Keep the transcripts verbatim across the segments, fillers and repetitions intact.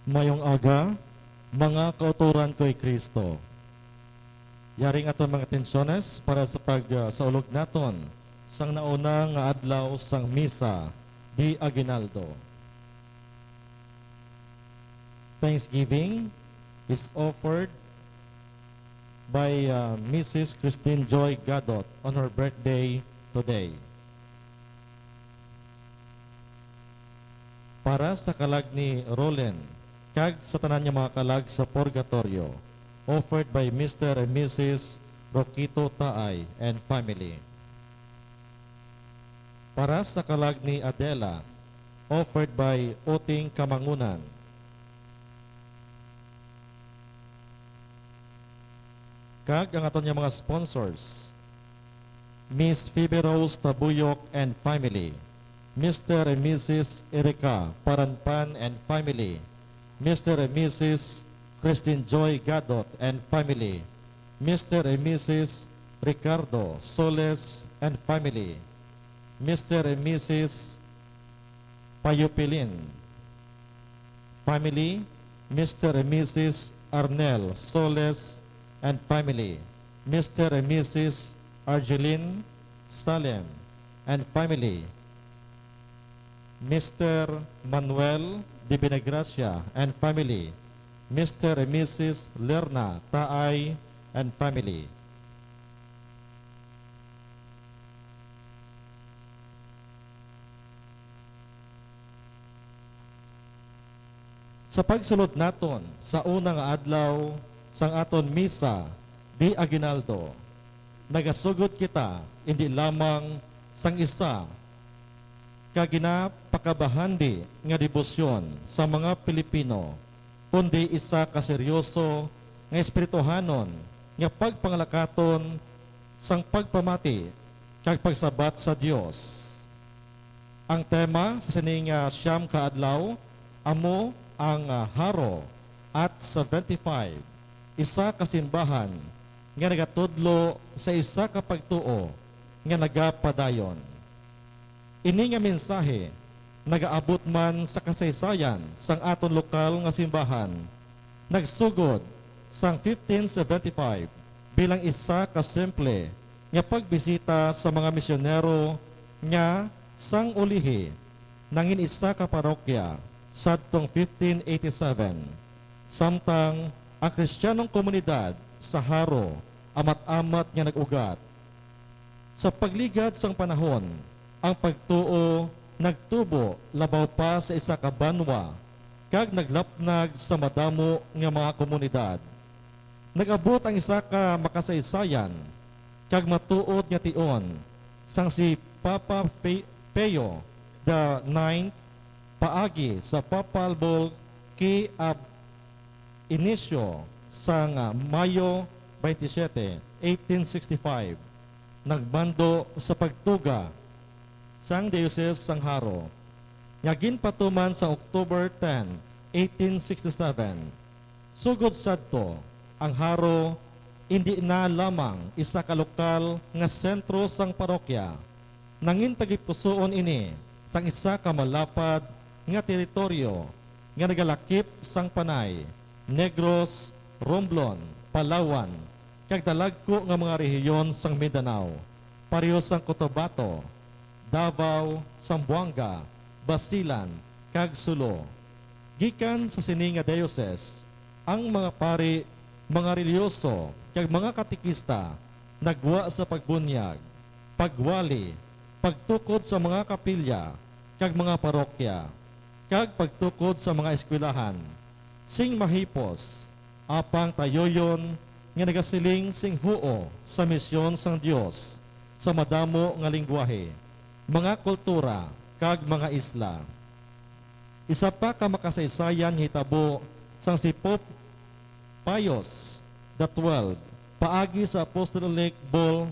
Mayong aga, mga kautoran ko kay Kristo. Yari ang aton mga atensyones para sa pag, ah, saulog naton sang nauna nga adlaw sang Misa de Aguinaldo. Thanksgiving is offered by, uh, Missus Christine Joy Gadot on her birthday today. Para sa kalag ni Roland kag sa tanan nga mga kalag sa purgatoryo, offered by Mister and Missus Roquito Taay and family. Para sa kalag ni Adela, offered by Uting Kamangunan. Kag ang aton nga mga sponsors, Miss Phoebe Rose Tabuyok and family, Mister and Missus Erica Paranpan and family, Mister and Missus Christine Joy Gadot and family, Mister and Missus Ricardo Soles and family, Mister and Missus Payupilin family, Mister and Missus Arnel Soles and family, Mister and Missus Argeline Salem and family, Mister Manuel de Benagracia and family, Mister and Missus Lerna Taay and family. Sa pagsulod naton sa una nga adlaw sang aton Misa de Aguinaldo, nagasugod kita indi lamang sang isa ka ginapakabahandi nga debosyon sa mga Pilipino, kundi isa ka seryoso nga espirituhanon nga pagpangalakaton sang pagpamati kag pagsabat sa Dios. Ang tema sa sini nga siyam ka adlaw amo ang, ah, Haro at seventy-five, isa ka simbahan nga nagatudlo sa isa ka pagtuo nga nagapadayon. Ini nga mensahe nagaabot man sa kasaysayan sang aton lokal nga simbahan, nagsugod sang fifteen seventy-five bilang isa ka simple nga pagbisita sa mga misyonero nga sang ulihi nangin isa ka parokya sadtong fifteen eighty-seven, samtang ang Kristiyanong komunidad sa Jaro amat-amat nga nag-ugat. Sa pagligad sang panahon, ang pagtuo nagtubo labaw pa sa isa ka banwa kag naglapnag sa madamo nga mga komunidad. Nag-abot ang isa ka makasaysayan kag matuod nga tion sang si Papa Fe-, Pio the Ninth paagi sa Papal Bull Qui ab Initio sang, ah, Mayo twenty-seven, eighteen sixty-five, nagmando sa pagtuga sang Diocese sang Jaro, nga ginpatuman sang October ten, eighteen sixty-seven. Sugod sadto, ang Jaro indi na lamang isa ka lokal nga sentro sang parokya, nangin tagipusoon ini sang isa ka malapad nga teritoryo nga nagalakip sang Panay, Negros, Romblon, Palawan, kag dalagku nga mga rehiyon sang Mindanao, pareho sang Cotabato, Davao, Zamboanga, Basilan, kag Sulu. Gikan sa sini nga diocese, ang mga pari, mga relihiyoso, kag mga katekista naggwa sa pagbunyag, pagwali, pagtukod sa mga kapilya kag mga parokya, kag pagtukod sa mga eskwelahan sing mahipos, apang tayuyon nga nagasiling sing huo sa misyon sang Dios sa madamo nga linggwahe, mga kultura, kag mga isla. Isa pa ka makasaysayan nga hitabo sang si Pope Pius the Twelfth paagi sa Apostolic Bull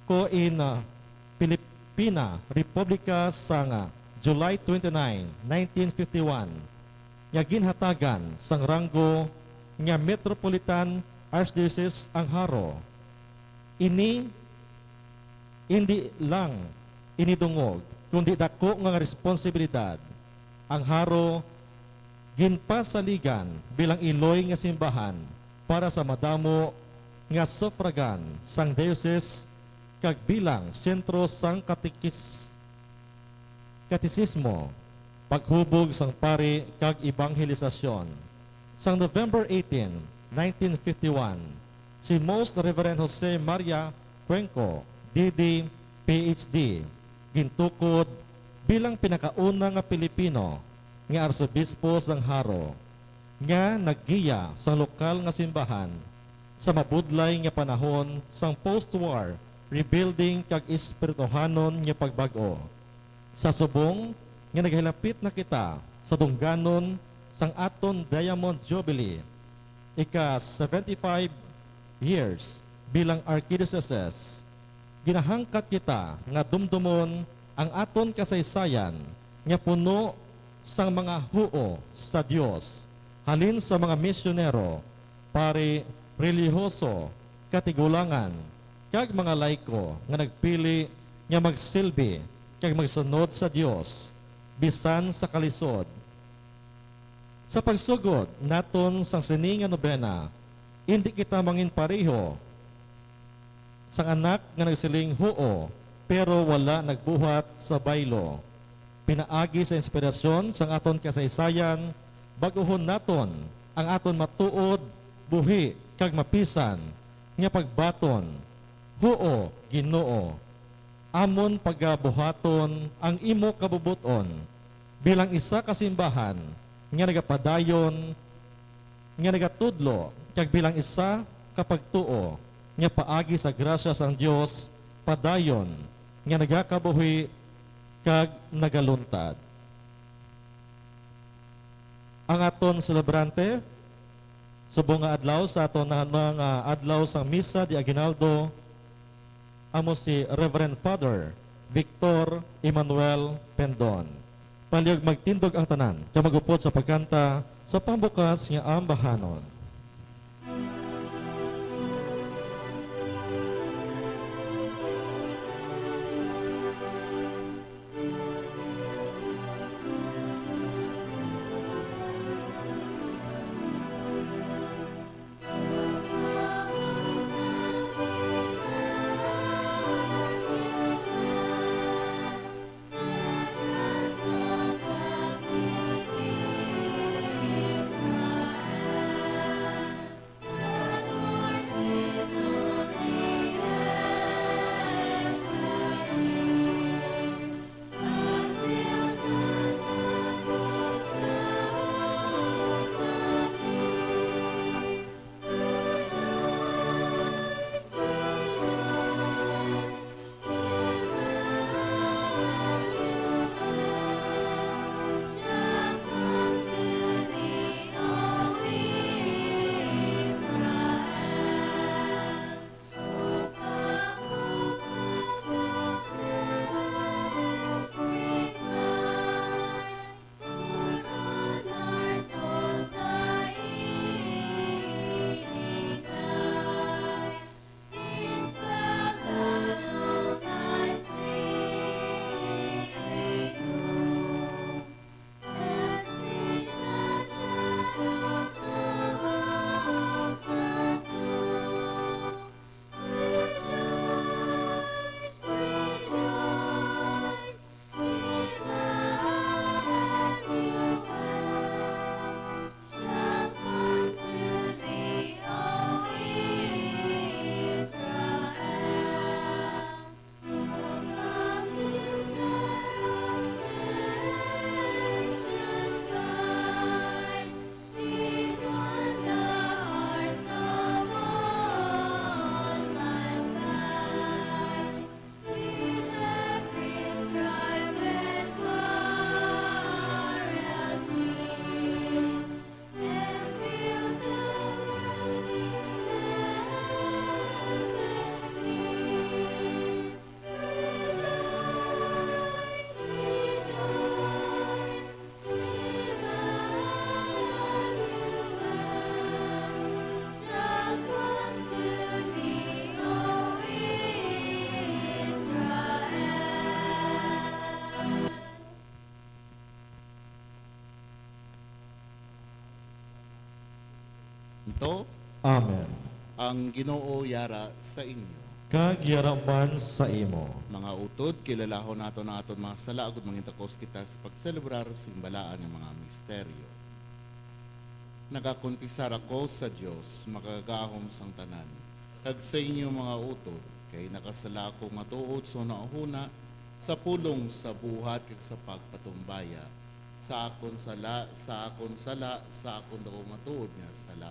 Ko in, ah, Filipina Republika sang, ah, July twenty-nine, nineteen fifty-one, nga ginhatagan sang ranggo nga Metropolitan Archdiocese ang Jaro. Ini, indi lang ini dungog, kundi dako nga responsibilidad. Ang Jaro Ginpasaligan bilang iloy nga simbahan para sa madamo nga suffragan sang diocese kag bilang sentro sang katekis-, katesismo, paghubog sang pari kag ebanghelisasyon. Sang November eighteen, nineteen fifty-one, si Most Reverend Jose Maria Cuenco, D D, P H D, gintukod bilang pinakauna nga Pilipino nga arsobispo sang Jaro, nga naggiya sang lokal nga simbahan sa mabudlay nga panahon sang post-war rebuilding kag espirituhanon nga pagbag-o. Sa subong nga naghilapit na kita sa dungganon sang aton Diamond Jubilee, ika seventy-five years bilang Archdiocese, ginahangkat kita nga dumdomon ang aton kasaysayan nga puno sang mga huo sa Dios, halin sa mga misyonero, pari, relihiyoso, katigulangan, kag mga laiko nga nagpili nga magsilbi kag magsunod sa Dios bisan sa kalisod. Sa pagsugod naton sang sini nga nobena, indi kita manginpareho sang anak nga nagsiling huo, pero wala nagbuhat sa baylo. Pinaagi sa inspirasyon sang aton kasaysayan, bag-ohon naton ang aton matuod, buhi, kag mapisan nga pagbaton, "Huo, Ginoo." Amon pagabuhaton ang imo kabubot-on bilang isa ka simbahan nga nagapadayon nga nagatudlo, kag bilang isa ka pagtuo nga paagi sa grasya sang Dios padayon nga nagakabuhi kag nagaluntad. Ang aton selebrante subong nga adlaw sa aton na, nga adlaw sang Misa de Aguinaldo amo si Reverend Father Victor Emmanuel Pendon. Palihog magtindog ang tanan kag mag-upod sa pagkanta sa pambukas nga ambahanon. Santo. Amen. Ang Ginoo yara sa inyo. Kag yara man sa imo. Mga utod, kilalahon naton ang aton mga sala, agod mangintakos kita sa pagselebrar sing balaan nga mga misteryo. Nagakonpisar ako sa Dios, makagagahom sang tanan, kag sa inyo, mga utod, kay nakasala ako nga tuod sa hunahuna, sa pulong, sa buhat, kag sa pagpatumbaya, sa akon sala, sa akon sala, sa akon daku nga tuod nga sala.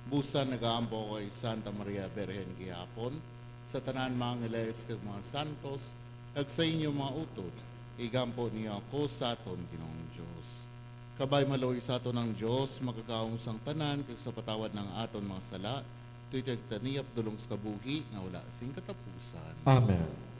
Busa nagaampo ako kay Santa Maria Birhen gihapon, sa tanan mga angeles kag mga santos, kag sa inyo, mga utod, igampo niyo ako sa aton Ginoong Dios. Kabay maluoy sa aton ang Dios, makagagahom sang tanan, kag sa patawad ng aton mga sala, tuytan kita niya padulong sa kabuhi nga wala sing katapusan. Amen.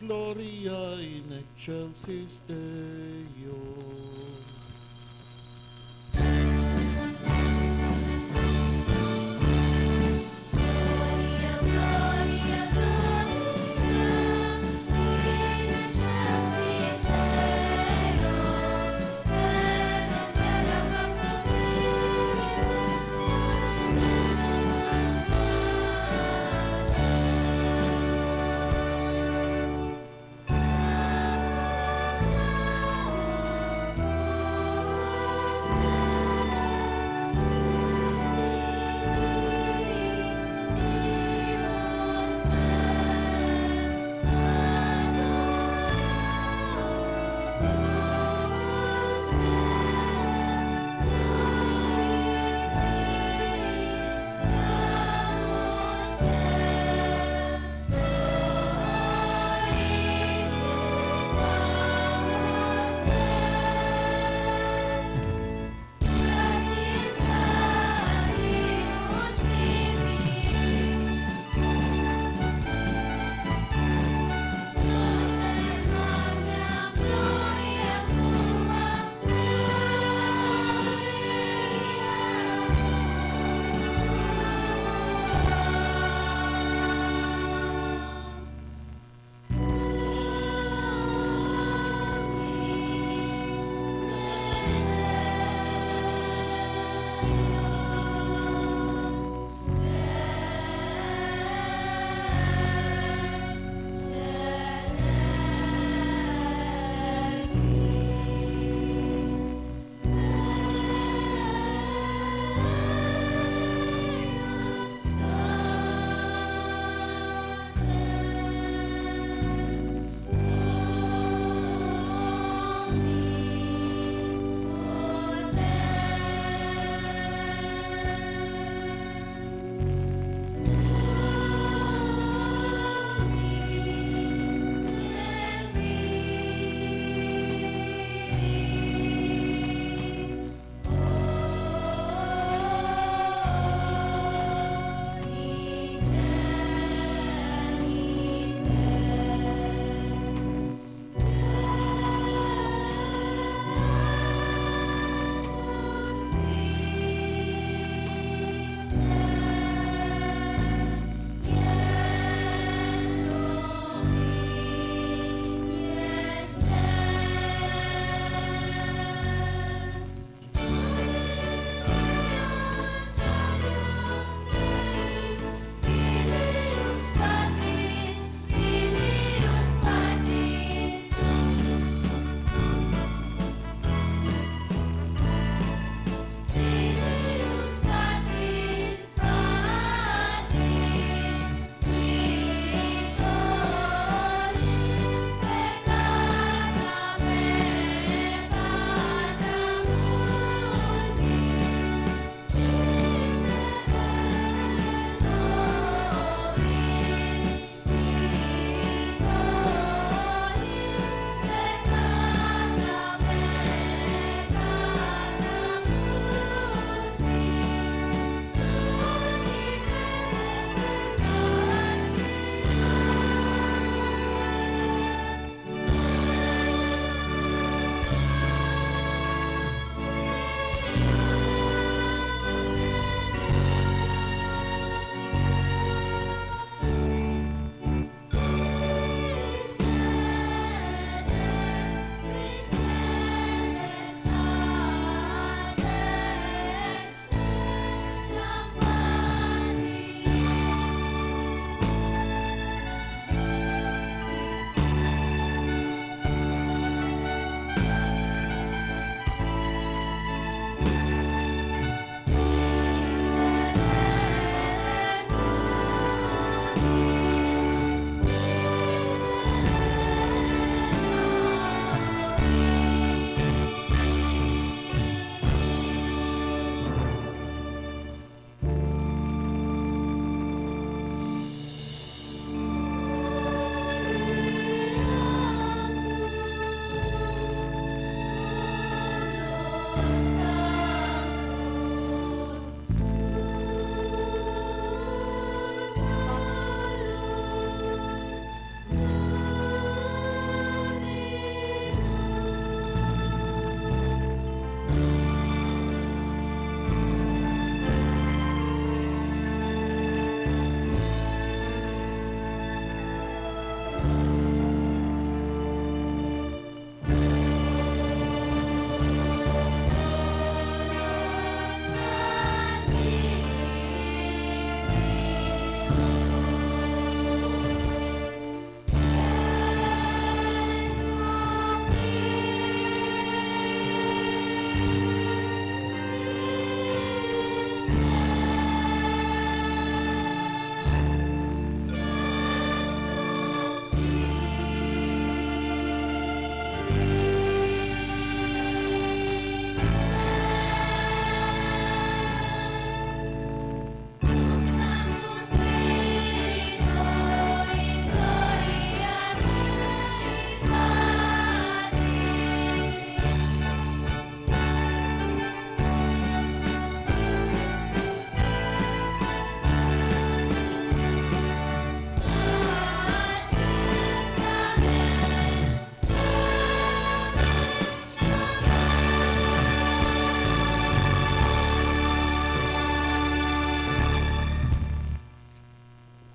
Gloria in excelsis Deo.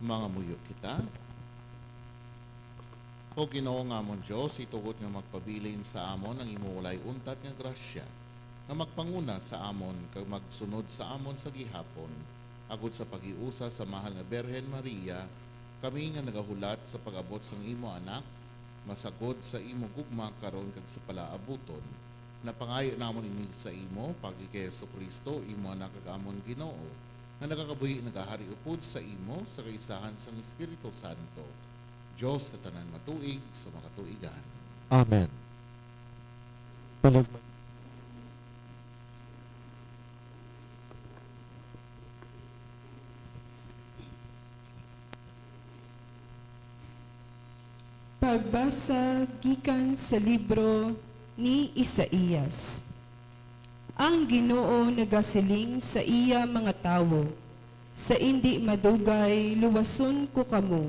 Mangamuyo kita. O Ginoo nga amon Dios, itugot nga magpabilin sa amon ang imo walay untat nga grasya, nga magpanguna sa amon kag magsunod sa amon sa gihapon, agod sa paghiusa sa mahal nga Birhen Maria, kami nga nagahulat sa pag-abot sang imo Anak, masagod sa imo gugma karon kag sa palaabuton. Napangayo namon ini sa imo, paagi kay Jesu-Cristo, imo Anak kag amon Ginoo, nga nagakabuhi, nagahari upod sa imo sa kaisahan sang Espiritu Santo, Dios sa tanan matuig sa mga tuigan. Amen. Palugma. Pagbasa gikan sa libro ni Isaias. Ang Ginoo nagasiling sa iya mga tawo, "Sa indi madugay luwason ko kamo.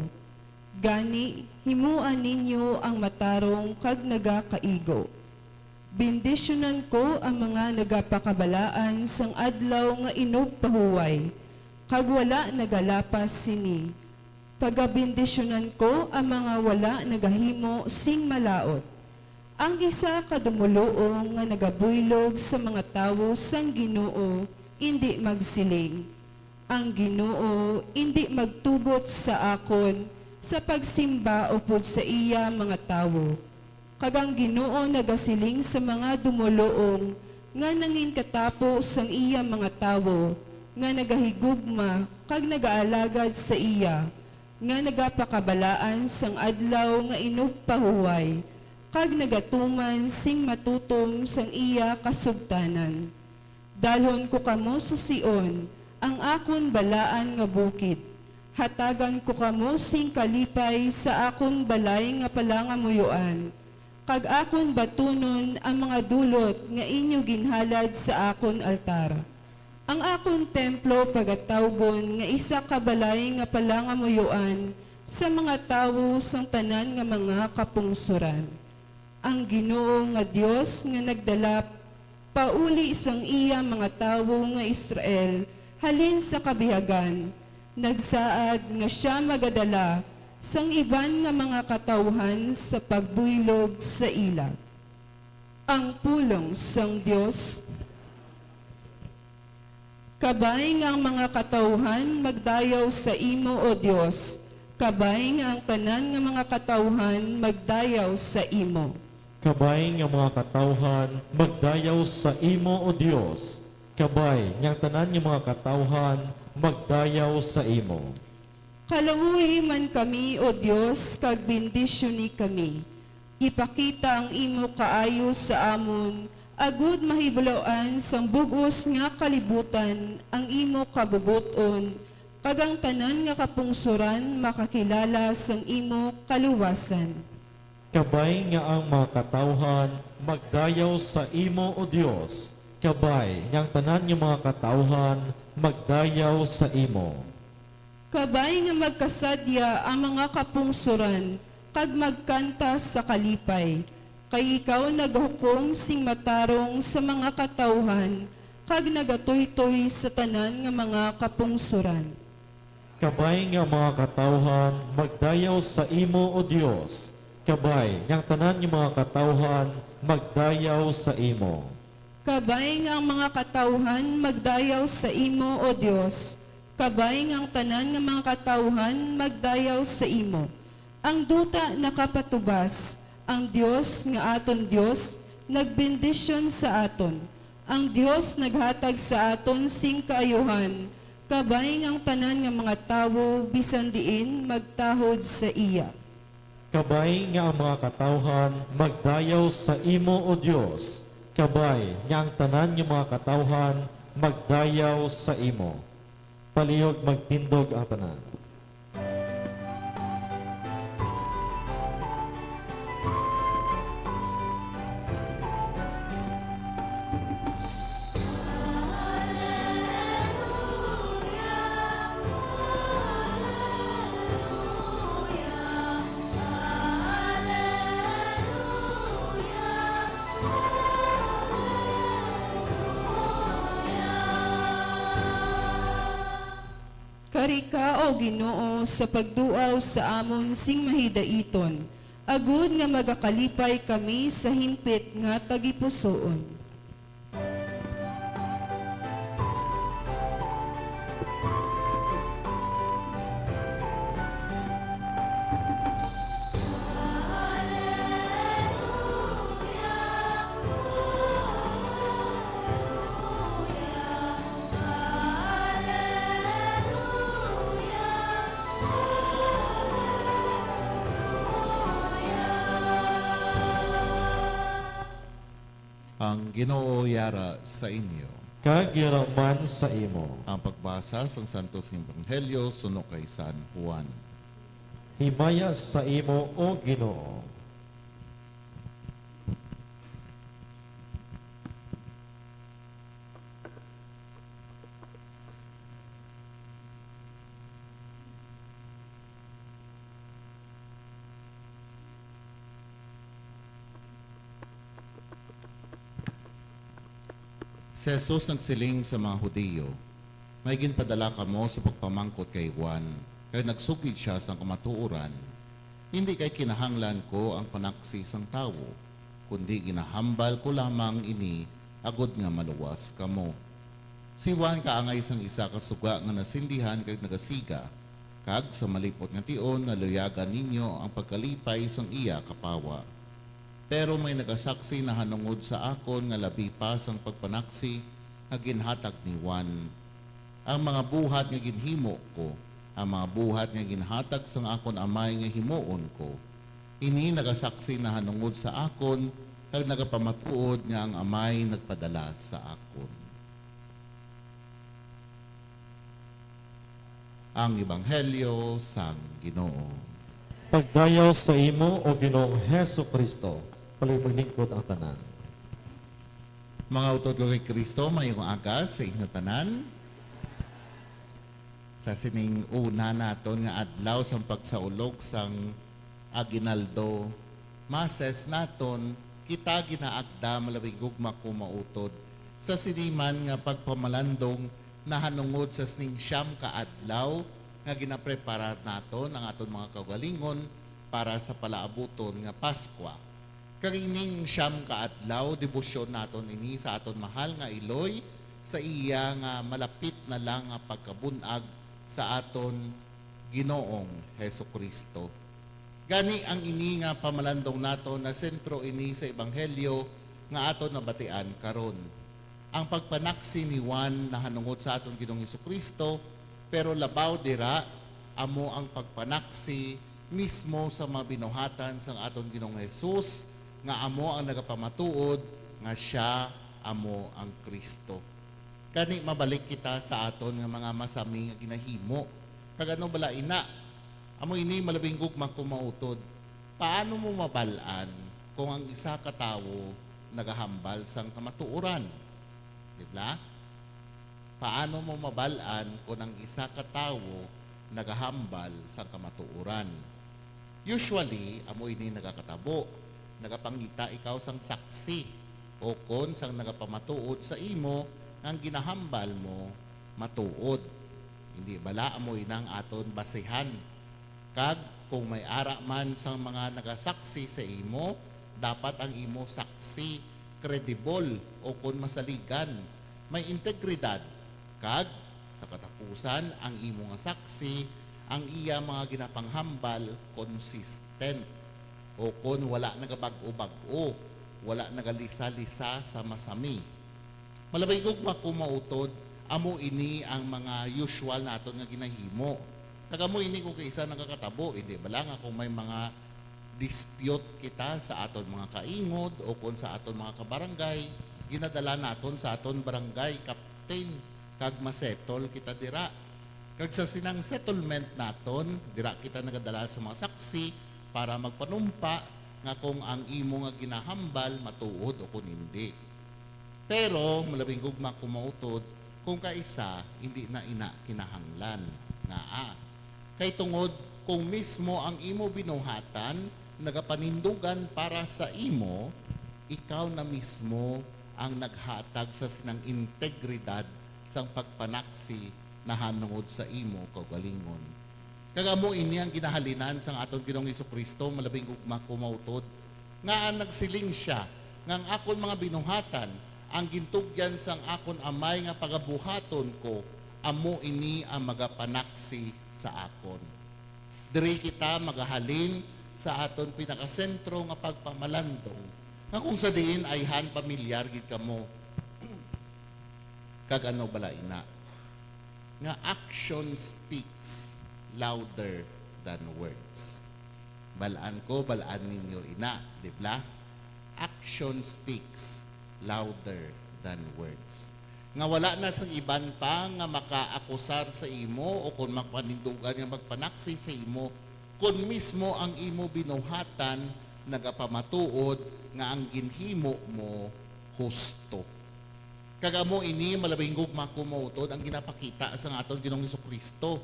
Gani, himoa ninyo ang matarong kag nagakaigo. Bendisyunan ko ang mga nagapakabalaan sang adlaw nga inugpahuway, kag wala nagalapas sini. Pagabendisyunan ko ang mga wala nagahimo sing malaut." Ang isa ka dumoluong nga nagabuylog sa mga tawo sang Ginoo indi magsiling, "Ang Ginoo indi magtugot sa akon sa pagsimba upod sa iya mga tawo." Kag ang Ginoo nagasiling sa mga dumoluong nga nanginkatapo sang iya mga tawo, nga nagahigugma kag nagaalagad sa iya, nga nagapakabalaan sang adlaw nga inugpahuway, kag nagatuman sing matutom sang iya kasugtanan. Dalhon ko kamo sa Sion, ang akon balaan nga bukid. Hatagan ko kamo sing kalipay sa akon balay nga palangamuyoan, kag akon batunon ang mga dulot nga inyo ginhalad sa akon altar. Ang akon templo pagatawgon nga isa ka balay nga palangamuyoan sa mga tawo sang tanan nga mga kapungsoran. Ang Ginoo nga Dios nga nagdala pauli sang iya mga tawo nga Israel halin sa kabihagan, nagsaad nga sia magadala sang iban nga mga katawuhan sa pagbuylog sa ila. Ang pulong sang Dios. Kabay nga ang mga katawuhan magdayaw sa imo, O Dios. Kabay nga ang tanan nga mga katawuhan magdayaw sa imo. Kabay nga mga katawuhan magdayaw sa imo, O Dios. Kabay nga ang tanan nga mga katawuhan magdayaw sa imo. Kaluoyi man kami, O Dios, kag bendisyoni kami. Ipakita ang imo kaayo sa amon, agud mahibaluan sang bug-os nga kalibutan ang imo kabubot-on, kag ang tanan nga kapungsoran makakilala sang imo kaluwasan. Kabay nga ang mga katawuhan magdayaw sa imo, O Dios, kabay nga ang tanan nga mga katawuhan magdayaw sa imo. Kabay nga magkasadya ang mga kapungsoran kag magkanta sa kalipay, kay ikaw nagahukom sing matarong sa mga katawuhan kag nagatuytoy sa tanan nga mga kapungsoran. Kabay nga ang mga katawuhan magdayaw sa imo, O Dios, kabay nga ang tanan nga mga katawuhan magdayaw sa imo. Kabay nga ang mga katawuhan magdayaw sa imo, O Dios, kabay nga ang tanan nga mga katawuhan magdayaw sa imo. Ang duta nakapatubas, ang Dios nga aton Dios nagbendisyon sa aton. Ang Dios naghatag sa aton sing kaayuhan, kabay nga ang tanan nga mga tawo bisan diin magtahod sa iya. Kabay nga ang mga katawuhan magdayaw sa imo, O Dios, kabay nga ang tanan nga mga katawuhan magdayaw sa imo. Palihog magtindog ang tanan. Ka, O Ginoo, sa pagduaw sa amon sing mahidaiton, agud nga magakalipay kami sa himpit nga tagipusoon. Ang Ginoo yara sa inyo. Kag yara man sa imo. Ang pagbasa sang Santos nga Ebanghelyo suno kay San Juan. Himaya sa imo, O Ginoo. Si Jesus nagsiling sa mga Hudiyo, "May ginpadala kamo sa pagpamangkot kay Juan, kag nagsugid sia sang kamatuoran. Indi kay kinahanglan ko ang panaksi sang tawo, kundi ginahambal ko lamang ini agod nga maluwas kamo. Si Juan kaangay sang isa ka suga nga nasindihan kag nagasiga, kag sa malipot nga tion naluyagan ninyo ang pagkalipay sang iya kapawa. Pero may nagasaksi nahanungod sa akon nga labi pa sang pagpanaksi nga ginhatag ni Juan. Ang mga buhat nga ginhimo ko, ang mga buhat nga ginhatag sang akon Amay nga himuon ko, ini nagasaksi nahanungod sa akon, kag nagapamatuod nga ang Amay nagpadala sa akon." Ang Ebanghelyo sang Ginoo. Pagdayaw sa imo, O Ginoong Jesu-Cristo. Palihog maglingkod ang tanan. Mga utod ko kay Cristo, mayong aga sa inyo tanan. Sa sining una naton nga adlaw sang pagsaulog sang Aguinaldo Masses naton, kita ginaagda, malabing gugma ko mautod, sa sini man nga pagpamalandong nahanungod sa sining siyam ka adlaw nga ginapreparar naton ang aton mga kaugalingon para sa palaabuton nga Paskwa. Kag ining siyam ka adlaw, debosyon naton ini sa aton mahal nga Iloy, sa iya nga malapit na lang nga pagkabun-ag sa aton Ginoong Jesu-Cristo. Gani, ang ini nga pamalandong naton nasentro ini sa ebanghelyo nga aton nabatian karon. Ang pagpanaksi ni Juan nahanungod sa aton Ginoong Jesu-Cristo, pero labaw dira, amo ang pagpanaksi mismo sa mga binuhatan sang aton Ginoong Jesus, nga amo ang nagapamatuod nga sia amo ang Cristo. Gani, mabalik kita sa aton nga mga masami nga ginahimo. Kag ano bala ina? Amo ini, malabing gugma ko mautod. Paano mo mabal-an kung ang isa ka tawo nagahambal sang kamatuoran? Di ba? Paano mo mabal-an kung ang isa ka tawo nagahambal sang kamatuoran? Usually, amo ini nagakatabo. Nagapangita ikaw sang saksi, o kon sang nagapamatuod sa imo nga ang ginahambal mo matuod. Hindi bala amo ina ang aton basihan? Kag kung may ara man sang mga nagasaksi sa imo, dapat ang imo saksi credible, o kon masaligan, may integridad, kag sa katapusan, ang imo nga saksi, ang iya mga ginapanghambal, consistent, o kon wala nagabag-o-bag-o, wala nagalisa-lisa sa masami. Malabay gugma ko mautod, amo ini ang mga usual naton nga ginahimo. Kag amo ini kung kaisa nagakatabo, hindi bala nga kung may mga dispute kita sa aton mga kaingod o kon sa aton mga kabarangay, ginadala naton sa aton barangay captain kag masettle kita dira. Kag sa sinang settlement naton, dira kita nagadala sa mga saksi para magpanumpa nga kung ang imo nga ginahambal matuod o kon indi. Pero malabing gugma ko mautod kung kaisa hindi na ina kinahanglan. Ngaa? Kay tungod kung mismo ang imo binuhatan nagapanindugan para sa imo, ikaw na mismo ang naghatag sa sinang integridad sang pagpanaksi nahanungod sa imo kaugalingon. Kag amo ini ang ginahalinan sang aton Ginoong Jesu-Cristo, malabing gugma ko mautod, nga ang nagsiling sia, nga ang akon mga binuhatan, ang gintugyan sang akon Amay nga pagabuhaton ko, amo ini ang magapanaksi sa akon. Diri kita magahalin sa aton pinakasentro nga pagpamalandong, nga kung sa diin ayhan pamilyar gid kamo. Kag ano bala ina? Nga action speaks louder than words. Balaan ko, balaan ninyo ina, di ba? Action speaks louder than words. Nga wala na sang iban pa nga makaakusar sa imo o kon magpanindugan nga magpanaksi sa imo, kon mismo ang imo binuhatan nagapamatuod nga ang ginhimo mo husto. Kag amo ini, malabing gugma ko mautod, ang ginapakita sang aton Ginoong Jesu-Cristo.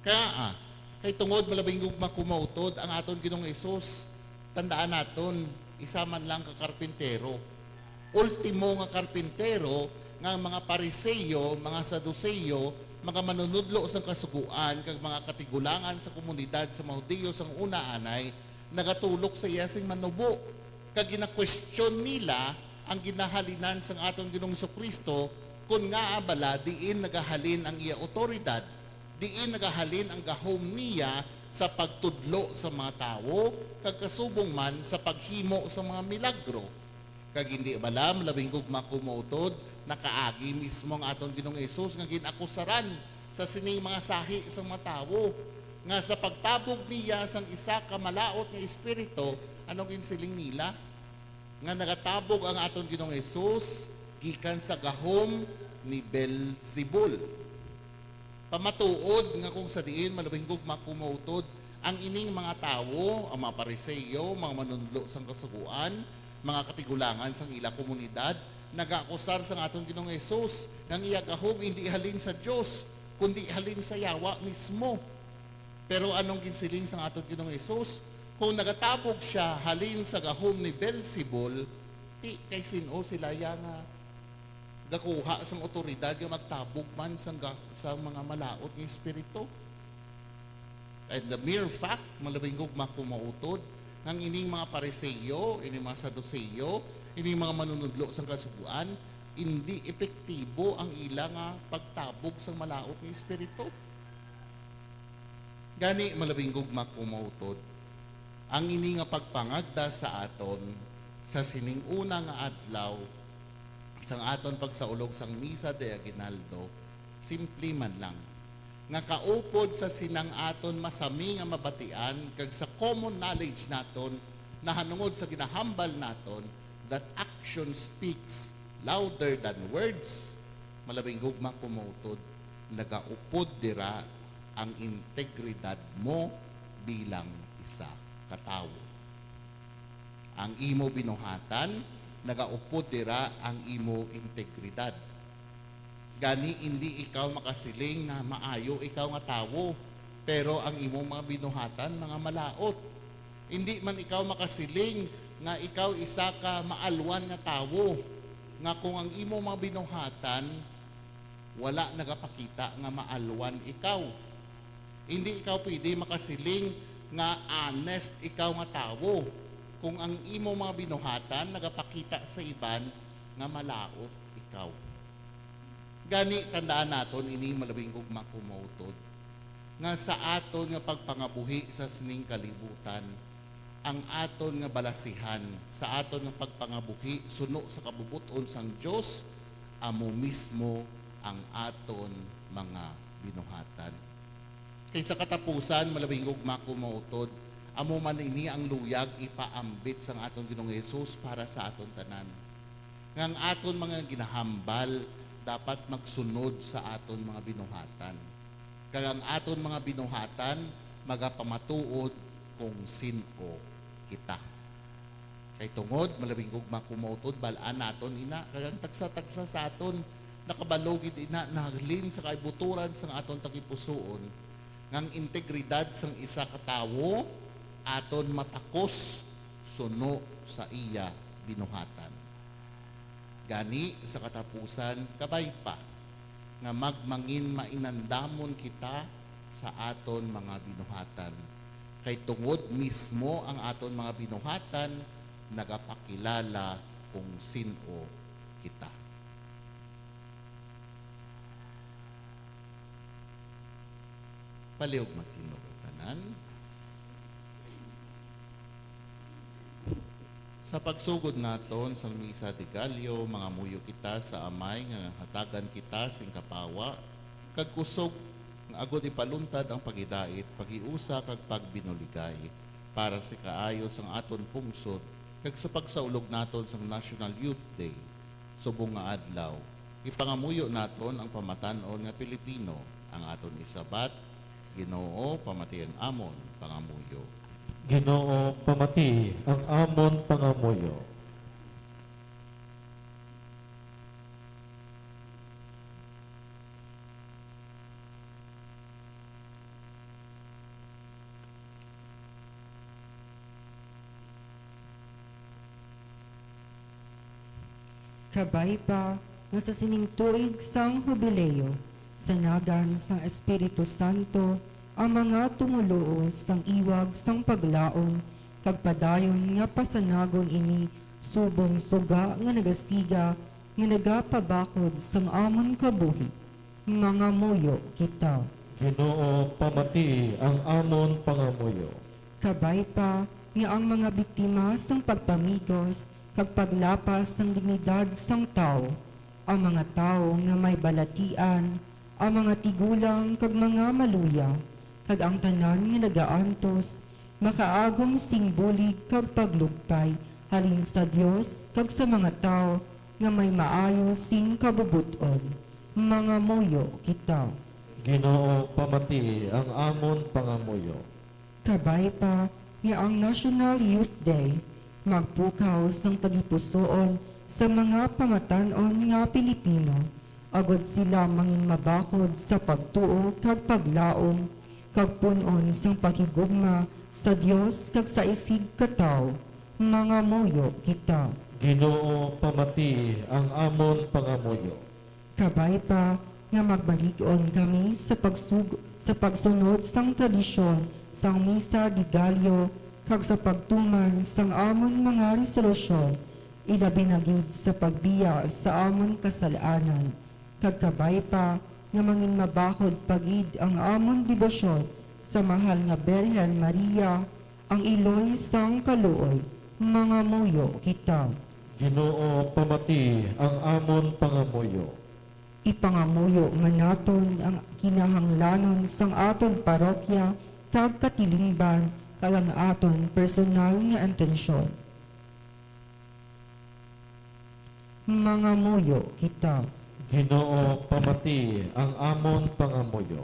Kaya, ah, kay tungod malabing gugma ko mautod ang aton Ginoong Jesus, tandaan naton, isa man lang ka karpintero. Ultimo nga karpintero nga ang mga Pariseo, mga Saduceo, mga manunudlo sang Kasugoan, kag mga katigulangan sa komunidad sa mga Hudiyo sang una anay, nagatulok sa iya sing manubo, kag ginakwestiyon nila ang ginahalinan sang aton Ginoong Jesu-Cristo, kon ngaa bala diin nagahalin ang iya awtoridad, diin nagahalin ang gahom niya sa pagtudlo sa mga tawo, kag kasubong man sa paghimo sa mga milagro. Kag indi bala, malabing gugma ko mautod, nakaagi mismo ang aton Ginoong Jesus nga gin-akusaran sa sining mga sahi sang mga tawo, nga sa pagtabog niya sang isa ka malaut nga espiritu, ano ginsiling nila? Nga nagatabog ang aton Ginoong Jesus gikan sa gahom ni Beelzebul. Pamatuod nga kung sa diin malabing gugma ko mautod ang ining mga tawo, ang mga Pariseo, mga manunodlo sang Kasugoan, mga katigulangan sang ila komunidad, nagaakusar sang aton Ginoong Jesus nga ang iya gahom indi halin sa Dios, kundi halin sa yawa mismo. Pero anong ginsiling sang aton Ginoong Jesus? Kung nagatabog sia halin sa gahom ni Beelzebul, ti kay sin-o sila ya nga gakuha sang awtoridad nga magtabog man sang ga-, sa mga malaut nga espiritu. And the mere fact, malabing gugma ko mautod, nga ang ining mga Pariseo, ining mga Saduceo, ining mga manunudlo sang Kasugoan, indi epektibo ang ila nga pagtabog sang malaut nga espiritu. Gani, malabing gugma ko mautod, ang ini nga pagpangagda sa aton sa sining una nga adlaw sang aton pagsaulog sang Misa de Aguinaldo, simple man lang, nga kaupod sa sinang aton masami nga mabatian kag sa common knowledge naton nahanungod sa ginahambal naton, that action speaks louder than words, malabing gugma ko mautod, nagaupod dira ang integridad mo bilang isa ka tawo. Ang imo binuhatan, nagaupod dira ang imo integridad. Gani, indi ikaw makasiling nga maayo ikaw nga tawo, pero ang imo mga binuhatan, mga malaut. Indi man ikaw makasiling nga ikaw isa ka maalwan nga tawo, nga kung ang imo mga binuhatan wala nagapakita nga maalwan ikaw. Indi ikaw pwede makasiling nga honest ikaw nga tawo kung ang imo mga binuhatan nagapakita sa iban nga malaut ikaw. Gani, tandaan naton ini, malabing gugma ko mautod, nga sa aton nga pagpangabuhi sa sining kalibutan, ang aton nga balasihan sa aton nga pagpangabuhi suno sa kabubot-on sang Dios, amo mismo ang aton mga binuhatan. Kay sa katapusan, malabing gugma ko mautod, amo man ini ang luyag ipaambit sang aton Ginoong Jesus para sa aton tanan, nga ang aton mga ginahambal dapat magsunod sa aton mga binuhatan, kag ang aton mga binuhatan magapamatuod kung sin-o kita. Kay tungod, malabing gugma ko mautod, bal-an naton ina, kag ang tagsa-tagsa sa aton nakabalo gid ina, nahalin sa kaibuturan sang aton tagipusoon, nga ang integridad sang isa ka tawo aton matakos suno sa iya binuhatan. Gani, sa katapusan, kabay pa, nga magmangin mainandamon kita sa aton mga binuhatan. Kay tungod mismo ang aton mga binuhatan nagapakilala kung sin-o kita. Palihog magtinog ang tanan. Sa pagsugod naton sang Misa de Gallo, mangamuyo kita sa Amay nga hatagan kita sing kapawa kag kusog, nga agod ipaluntad ang paghidait, paghiusa kag pagbinuligay para sa kaayo sang aton pungsod kag sa pagsaulog naton sang National Youth Day. Subong nga adlaw, ipangamuyo naton ang pamatan-on nga Pilipino, ang aton isabat, Ginoo, pamati ang amon pangamuyo. Ginoo, pamati ang amon pangamuyo. Kabay pa nga sa sining tuig sang Hubileo, sa nagan sang Espiritu Santo, ang mga tumoluo sang iwag sang paglaom, kag padayon nga pasanagon ini subong suga nga nagasiga nga nagapabakod sang amon kabuhi. Mangamuyo kita. Ginoo, pamati ang amon pangamuyo. Kabay pa nga ang mga biktima sang pagpamigos kag paglapas sang dignidad sang tawo, ang mga tawo nga may balatian, ang mga tigulang kag mga maluya, kag ang tanan nga nagaantos, makaagom sing bulig kag paglugpay halin sa Dios kag sa mga tawo nga may maayo sing kabubot-on. Mangamuyo kita. Ginoo, pamati ang amon pangamuyo. Kabay pa nga ang National Youth Day magpukaw sang tagipusoon sa mga pamatan-on nga Pilipino, agod sila mangin mabakod sa pagtuo kag paglaom, kag pun-on sang paghigugma sa Dios kag sa isigkatawo. Mangamuyo kita. Ginoo, pamati ang amon pangamuyo. Kabay pa nga magbalig-on kami sa pagsug-, sa pagsunod sang tradisyon sang Misa de Gallo kag sa pagtuman sang amon mga resolusyon, ilabi na gid sa pagbiya sa amon kasal-anan, kag kabay pa nga mangin mabakod pa gid ang amon debosyon sa mahal nga Birhen Maria, ang iloy sang kaluoy. Mangamuyo kita. Ginoo, pamati ang amon pangamuyo. Ipangamuyo man naton ang kinahanglanon sang aton parokya kag katilingban kag ang aton personal nga intensyon. Mangamuyo kita. Ginoo, pamati ang amon pangamuyo.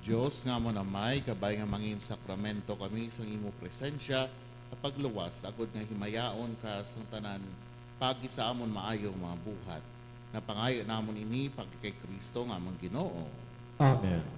Dios nga amon Amay, kabay nga mangin sakramento kami sang imo presensya sa pagluwas, agod nga himayaon ka sang tanan paagi sa amon maayo nga mga buhat. Napangayo namon ini paagi kay Cristo nga amon Ginoo. Amen.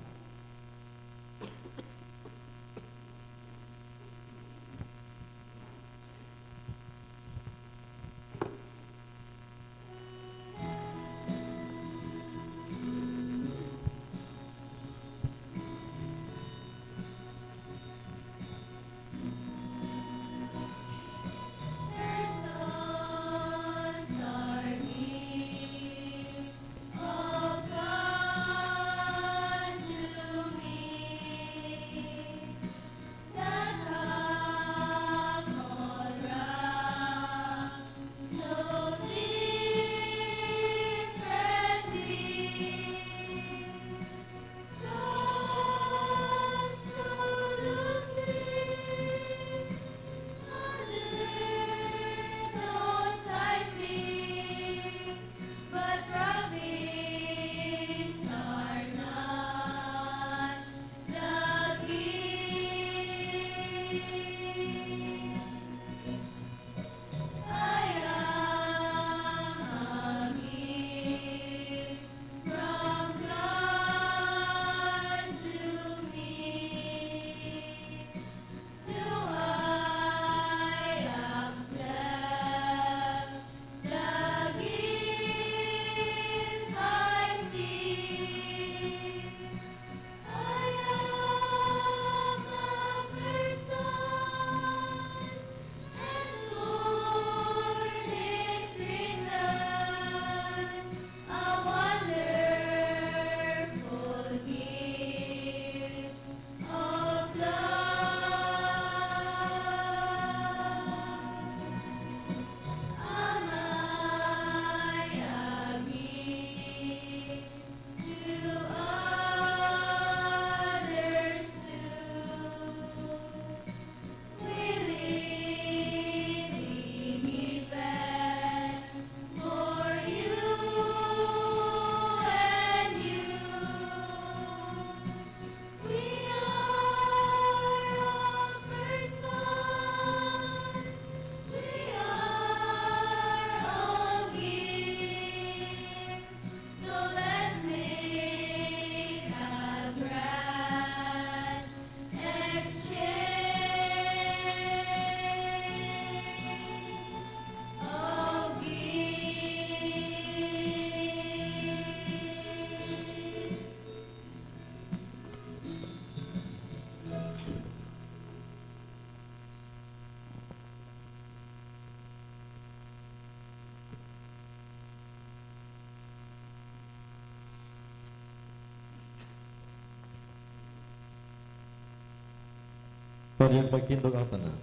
Pwede magtindog ang tanan.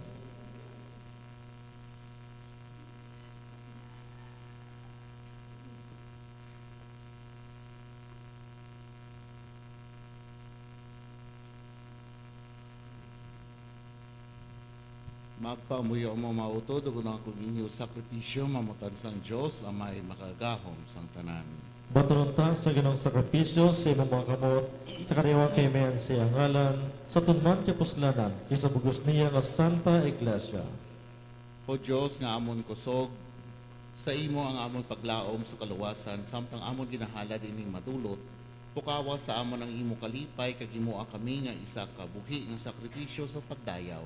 Magpamuyo mo mautod, ug ang akong inyo sakripisyo mamutan sang Dios, Amay makagahom sang tanan. Batunon ta sa Ginoong sakripisyo sa imong mga kamot, sa kaliwat kay Amen sa iyang ngalan, sa tuman kay puslanan, kay sa bug-os niya nga Santa Iglesia. O Dios nga amon kusog, sa imo ang amon paglaom sa kaluwasan, samtang amon ginahalad ining madulot, pukawa sa amon ang imo kalipay, kag himoa kami nga isa ka buhi nga sakripisyo sa pagdayaw.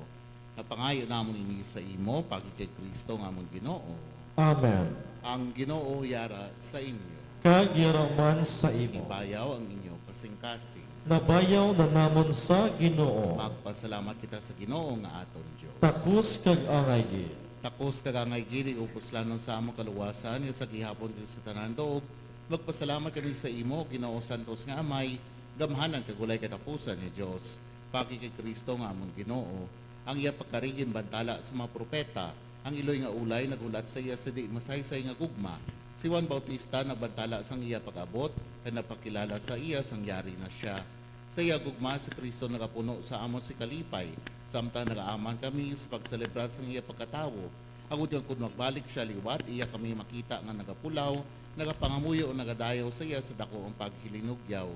Napangayo namon ini sa imo, paagi kay Cristo nga amon Ginoo. Amen. Ang Ginoo yara sa inyo. Kag yara man sa imo. Ibayaw ang inyo kasingkasing. Nabayaw na namon sa Ginoo. Magpasalamat kita sa Ginoo nga aton Dios. Takos kag angay gid. Takos kag angay gid, ug puslanon sa amon kaluwasan, nga sa gihapon kag sa tanan duog, magpasalamat kami sa imo, Ginoo, santos nga Amay, gamhanan kag walay katapusan nga Dios. Paagi kay Cristo nga amon Ginoo, ang iya pagkari ginbantala sa mga propeta, ang iloy nga ulay naghulat sa iya sa di masaysay nga gugma. Si Juan Bautista nagbantala sang iya pag-abot, kag nagpakilala sa iya sang yari na sia. Sa iya gugma, si Cristo nagapuno sa amon sing kalipay, samtang nagaaman kami sa pagselebrar sang iya pagkatawo, agod nga kon magbalik sia liwat, iya kami makita nga nagapulaw, nagapangamuyo, nagadayaw sa iya sa daku nga paghilinugyaw.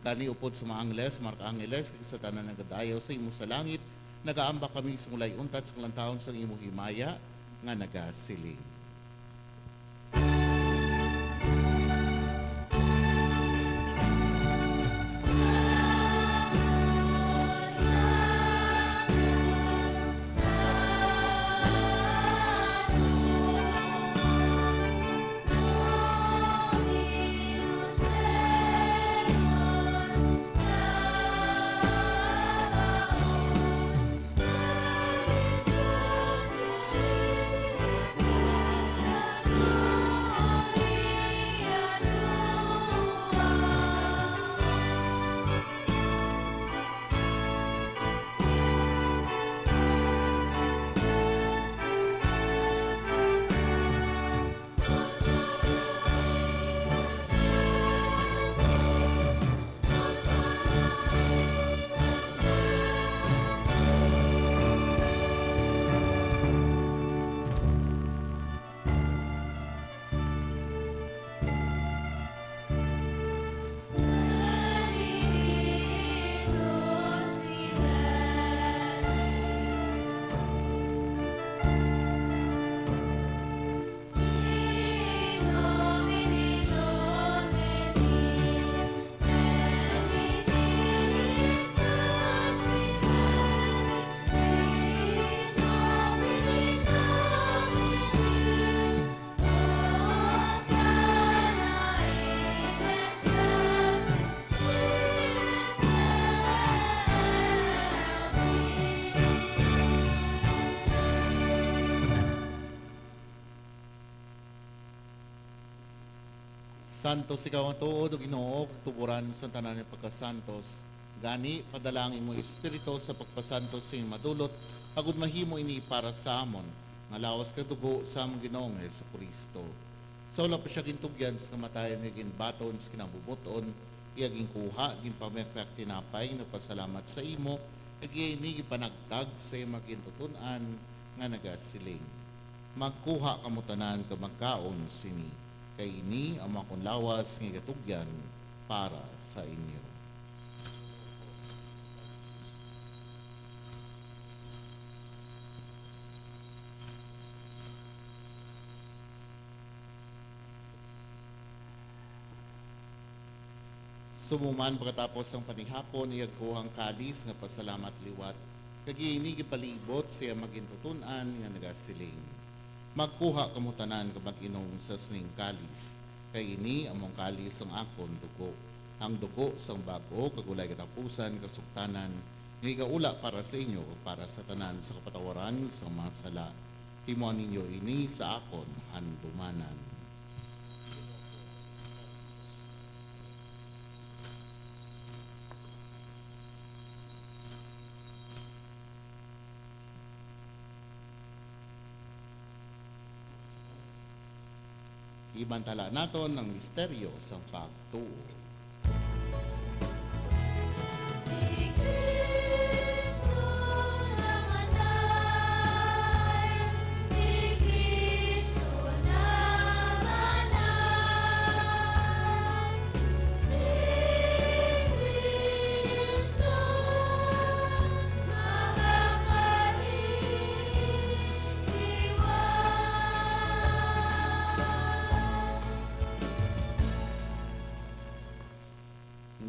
Gani, upod sa mga angles, mga arkangeles, kag sa tanan nagadayaw sa imo sa langit, nagaamba kami sa mulay untat sang lantawon sang imo himaya, nga nagasiling: Santos ikaw nga tuod, O Ginoo, kag tuboran sang tanan nga pagkasantos. Gani, padala ang imong Espiritu sa pagpasantos sing madulot, agod mahimo ini para sa amon nga lawas kag dugo sa amon Ginoong Jesu-Cristo. Sa wala pa sia gintugyan sa kamatayon, nga ginbaton sa kinabubuton, iya ginkuha, ginpamihakpihak tinapay, nagpasalamat sa imo, kag iya ini ginpanagtag sa iya mga gintuton-an, nga nagasiling: Magkuha kamo tanan kag magkaon sini, kay ini ang akon lawas nga igatugyan para sa inyo. Subong man, pagkatapos sang panihapon, iya ginkuha ang kalis, nagpasalamat liwat, kag ini ginpalibot sa iya mga gintuton-an, nga nagasiling: Magkuha kamo tanan kag mag-inom sa sining kalis, kay ini amo ang kalis sang akon dugo, ang dugo sang bag-o kag walay katapusan nga sugtanan, nga igaula para sa inyo kag para sa tanan sa kapatawaran sang mga sala. Himoa ninyo ini sa akon handumanan. Ibantala naton ang misteryo sang pagtuo.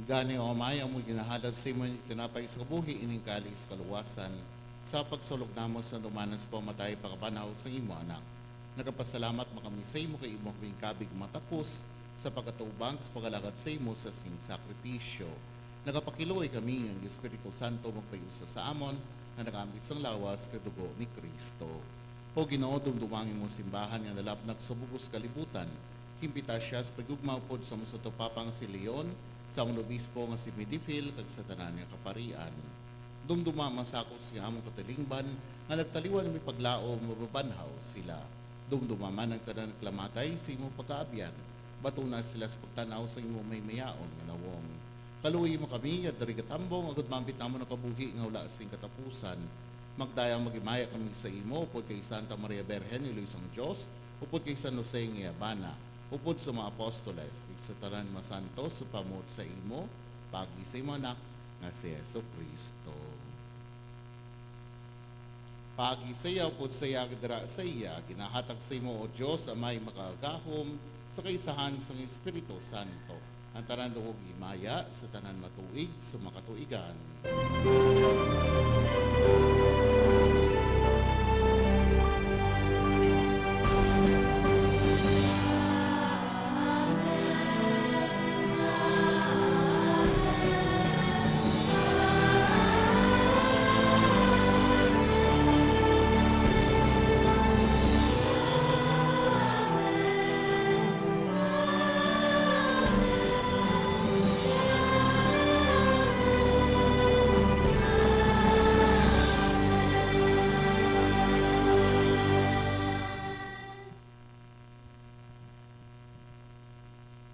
Gani, O Amay, amo ginahalad sa imo ining tinapay sa kabuhi, ining kalis kaluwasan, sa pagsulog namo sa dumanan sa pamamatay, pagkabanhaw sa imo Anak. Nagapasalamat man kami sa imo kay imo kaming kabig matakos sa pagkatubang sa pag-alagad sa imo sa sing sakripisyo. Nagapakiluoy kami nga ang Espiritu Santo magpaiusa sa amon nga nagaambit sang lawas kag dugo ni Cristo. O Ginoo, dumduma ang imong simbahan nga nalapnag sa bug-os kalibutan. Himpita sia sa paghigugma upod sa amon Santo Papa nga si Leon, sa amon obispo nga si Medifil, kag sa tanan nga kaparian. Dumduma ang mga sakop sing amon katilingban nga nagtaliwan nga may paglaom, mababanhaw sila. Dumduma man ang tanan nga naglamatay sa imo pagkaabyan. Batuna sila sa pagtan-aw sa imo mahimayaon nga nawong. Kaluoyi man kami nga diri katambong, agod maambit namon ang kabuhi nga wala sing katapusan. Magdayang maghimaya kami sa imo, upod kay Santa Maria Birhen, Iloy sang Dios, upod kay San Jose nga iyabana, upod sa mga apostoles, kag sa tanan nga mga santos, sa pamuot sa imo, paagi sa imo Anak nga si Jesu-Cristo. Paagi sa iya, upod sa iya, kag dira sa iya, ginahatag sa imo, O Dios, Amay makaagahom, sa kaisahan sang Espiritu Santo, ang tanan dungog himaya sa tanan matuig sa mga katuigan.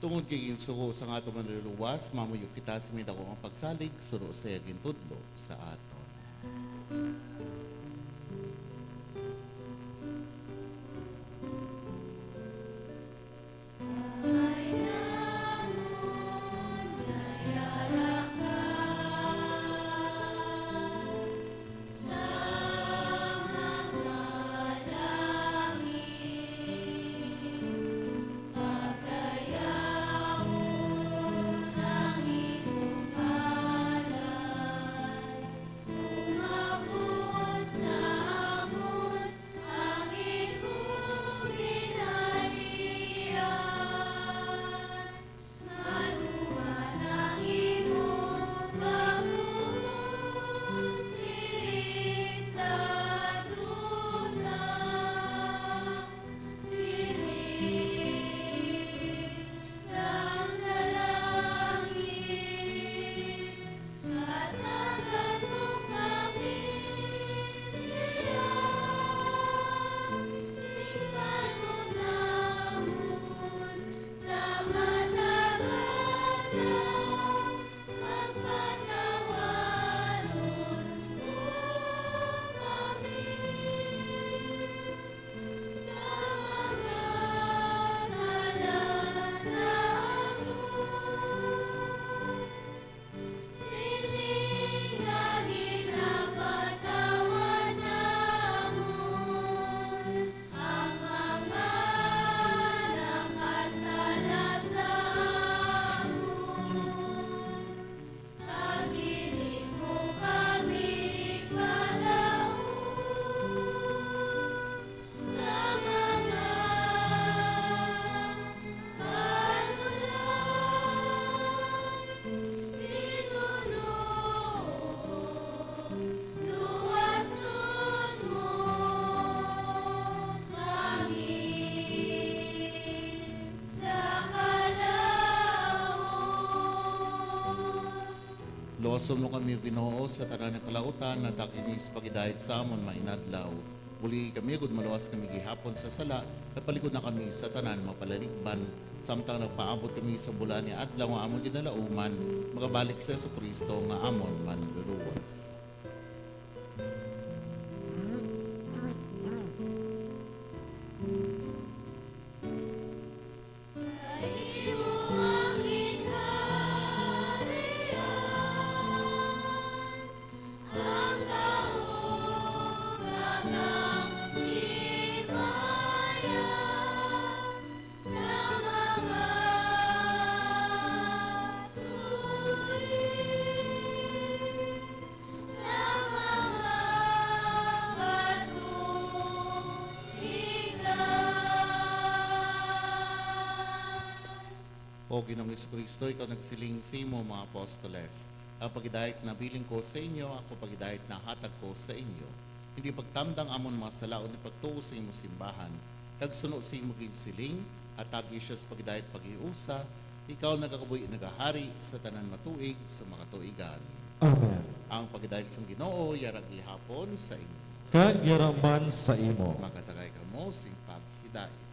Tungod kay ginsugo sang aton Manluluwas, mamuyo kita sa may dako nga pagsalig suno sa iya gintudlo sa aton. Luwason mo kami, Ginoo, sa tanan nga kalautan, nata kini sa paghidait sa amon mga inadlaw. Uli kami, agud maluwas kami gihapon sa sala, nagpalikod na kami sa tanan mapalaligban, samtang nagpaabot kami sa bulan nga adlaw nga amon ginalauman, makabalik si Jesu-Cristo nga amon Manluluwas. O Ginoong Jesu-Cristo, ikaw nagsiling sa imo mga apostoles, "Ang paghidait nabilin ko sa inyo, ako paghidait nahatag ko sa inyo." Hindi pagtamdang amon mga sala, kundi pagtuo sa imo simbahan, kag suno sa imo ginsiling, hatagi siya sa paghidait paghiusa, ikaw nagakabuhi, nagahari sa tanan matuig sa mga tuigan. Amen. Ang paghidait sang Ginoo yara gihapon sa inyo. Kag yara man sa imo. Magkatagay kamo sing paghidait.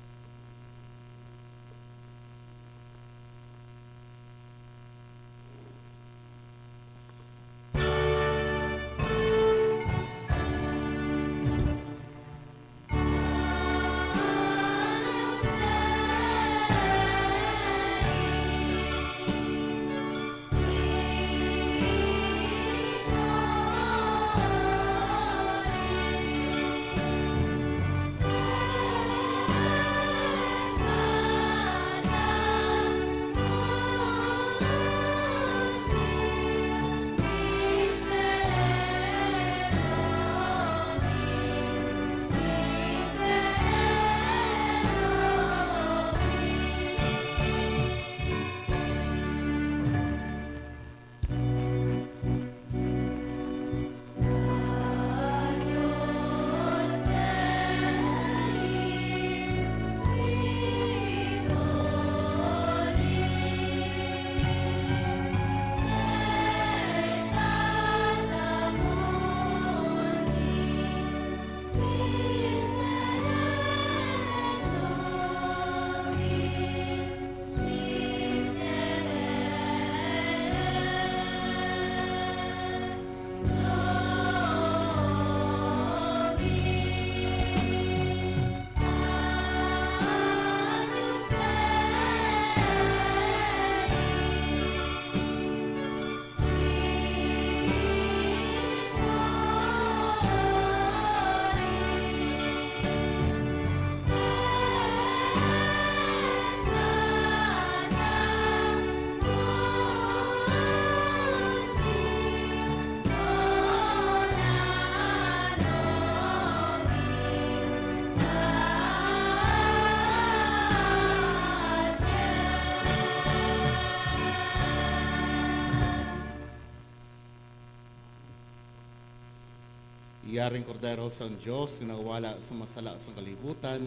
Yari ang Kordero sang Dios nga nagawala sa mga sala sang kalibutan,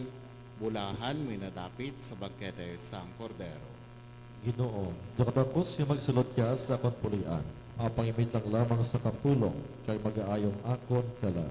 bulahan may nadapit sa bangkete sang Kordero. Ginoo, daku-dakos nga magsulod ka sa akon puloy-an, apang imit lang lamang sa kapulong, kay magaayo ang akon kalag.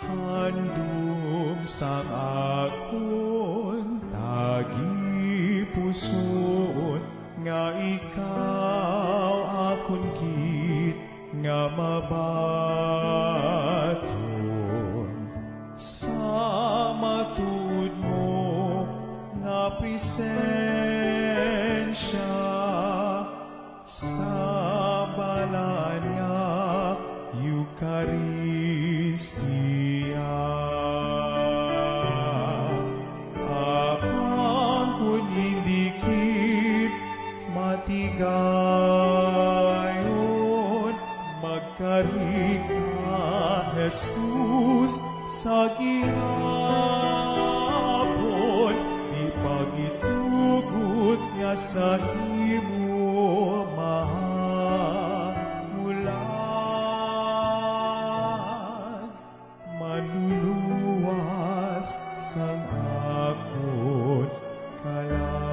Handom sang akon tagipusoon, nga ikaw akon gid nga mabaton sa matuod mo nga presensya. Sa balaan nga Eukaristia, apan kon hindi Sa gihapon, di pagitugot nga sa imo mahamulan, manluluwas sang akon kalag.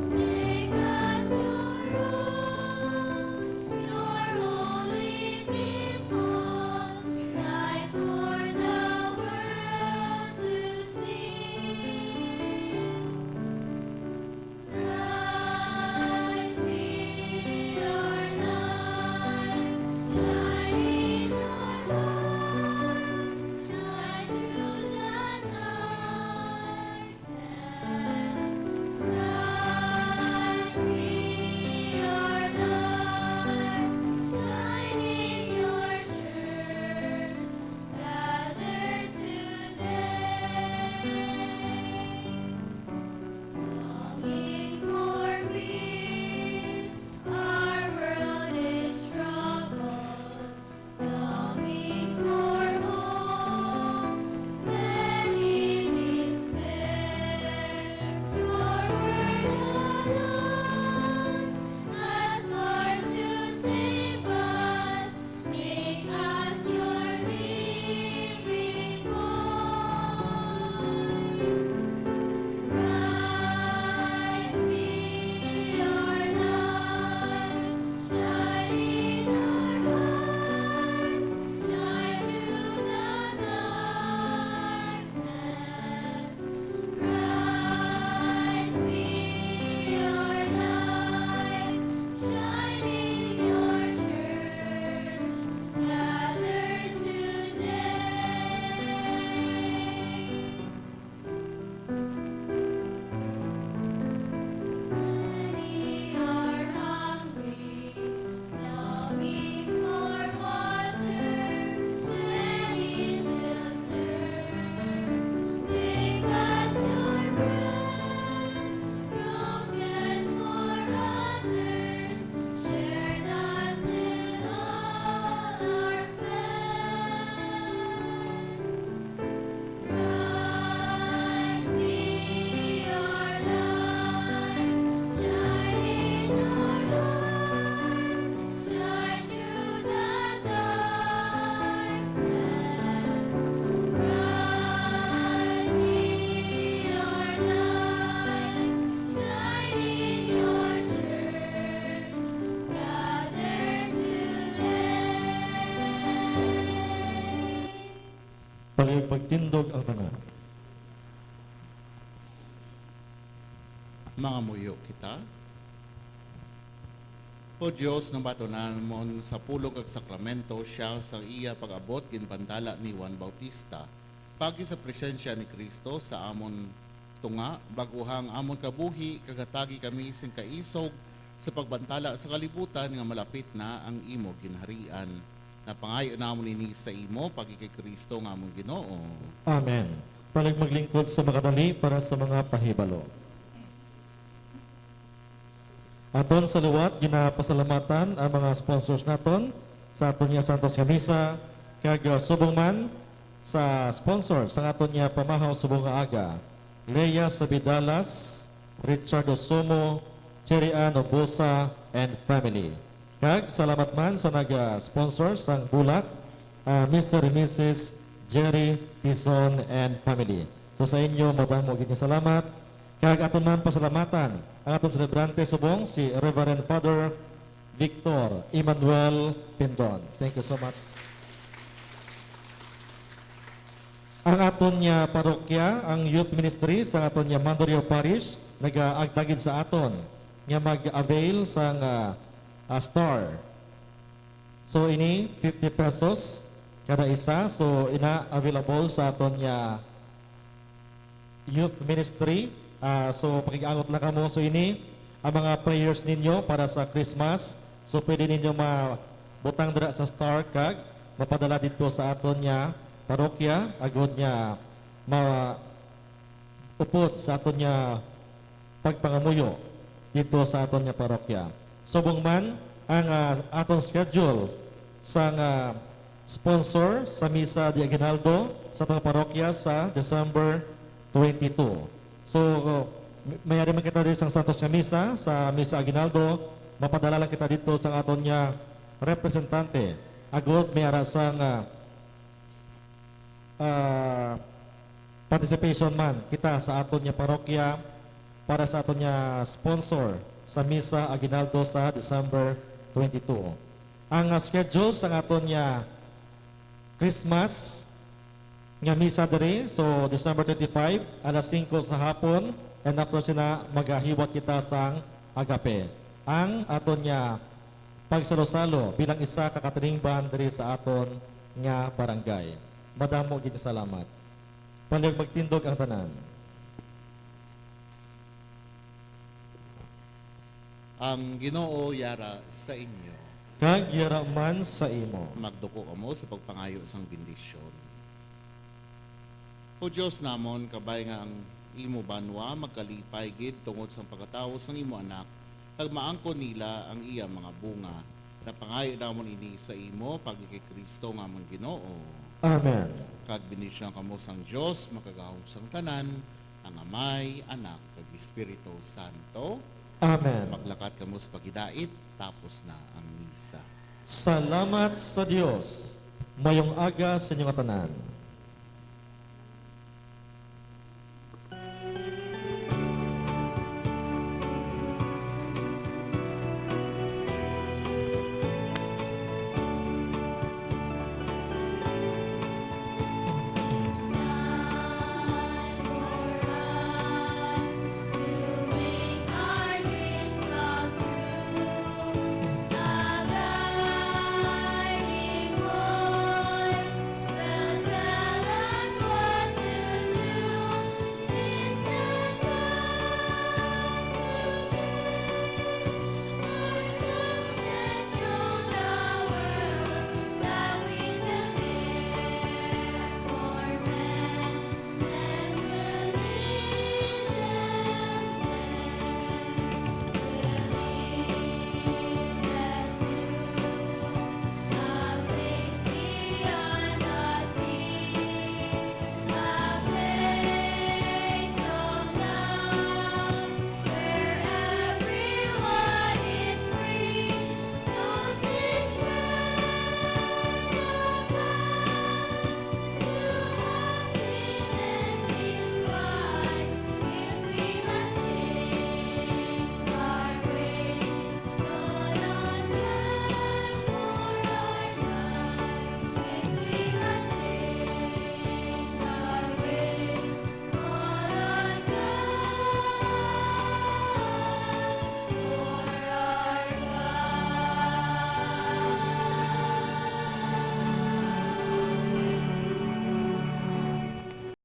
Make us your own, your holy people, light for the world to see. Christ be our light, shine in our hearts, shine through the darkness. Christ be our light, shine in your church, gathered today. Longing for peace, our world is troubled. Longing for hope, many despair. Your word alone has power to save us. Make us your living voice. Christ be our light, shine in our hearts, shine through the darkness. Christ be our light, shine in your church, gathered today. Many are hungry, longing for water, many still thirst. Make us your bread, broken for others, shared until all are fed. Christ be our light, shine in our hearts, shine through the darkness. Christ be our light, shine in your church, gathered today. Palihog pagtindog ang tanan. Mangamuyo kita. O Dios, nabatunan namon sa pulong kag sakramento, siya sa iya pag-abot ginbantala ni Juan Bautista. Paagi sa presensya ni Cristo sa amon tunga, bag-oha ang amon kabuhi, kag hatagi kami sing kaisog sa pagbantala sa kalibutan nga malapit na ang imo ginharian. Napangayo namon ini sa imo, paagi kay Cristo nga amon Ginoo. Amen. Palihog maglingkod sa makadali para sa mga pahibalo. Aton sa liwat, ginapasalamatan ang mga sponsors naton sa aton nga santos nga misa, kag, uh, subong man sa sponsor sa aton nga pamahaw subong nga aga, Lea Sabidalas, Richard Osomo, Cherry Ann Obosa, and family. Kag salamat man sa nag-sponsor sang bulak, ah, Mister and Missus Jerry Tison and family. So, sa inyo, madamo gid nga salamat. Kag aton man pasalamatan ang aton selebrante subong si Reverend Father Victor Emmanuel Pindon. Thank you so much. Ang aton nga parokya, ang youth ministry sa aton nga Mandaluyong Parish, nagaagda gid sa aton nga mag-avail sang, ah, ah, star. So, ini fifty pesos kada isa. So, ina available sa aton nga youth ministry. Ah, so, pakig-angot lang kamo. So, ini ang mga prayers ninyo para sa Christmas. So, pwede ninyo mabutang dira sa star kag mapadala dito sa aton nga parokya, agod nga ma-, upod sa aton nga pagpangamuyo dito sa aton nga parokya. Subong man ang, ah, aton schedule sa nga sponsor sa Misa de Aguinaldo sa aton parokya sa December twenty-two. So, may ari man kita diri sang Santos nga Misa, sa Misa Aguinaldo, mapadala lang kita dito sa aton nga representante. Agod may ara sang, ah, ah, participation man kita sa aton nga parokya para sa aton nga sponsor sa Misa Aguinaldo sa December twenty-two. Ang, ah, schedule sa aton nga Christmas nga misa diri, so December twenty-five, alas singko sa hapon, and after sina, magahiwat kita sang Agape. Ang aton nga pagsalo-salo bilang isa ka katilingban diri sa aton nga barangay. Madamo gid salamat. Palihog magtindog ang tanan. Ang Ginoo yara sa inyo. Kag yara man sa imo. Magduko kamo sa pagpangayo sang bendisyon. O Dios namon, kabay nga ang imo banwa magkalipay gid tungod sang pagkatawo sang imo Anak, kag maangkon nila ang iya mga bunga. Napangayo namon ini sa imo, paagi kay Cristo nga amon Ginoo. Amen. Kag bendisyon kamo sang Dios, makagahom sang tanan, ang Amay, Anak, kag Espiritu Santo. Amen. Maglakat kamo sa paghidait, tapos na ang misa. Salamat sa Dios. Mayong aga sa inyo nga tanan.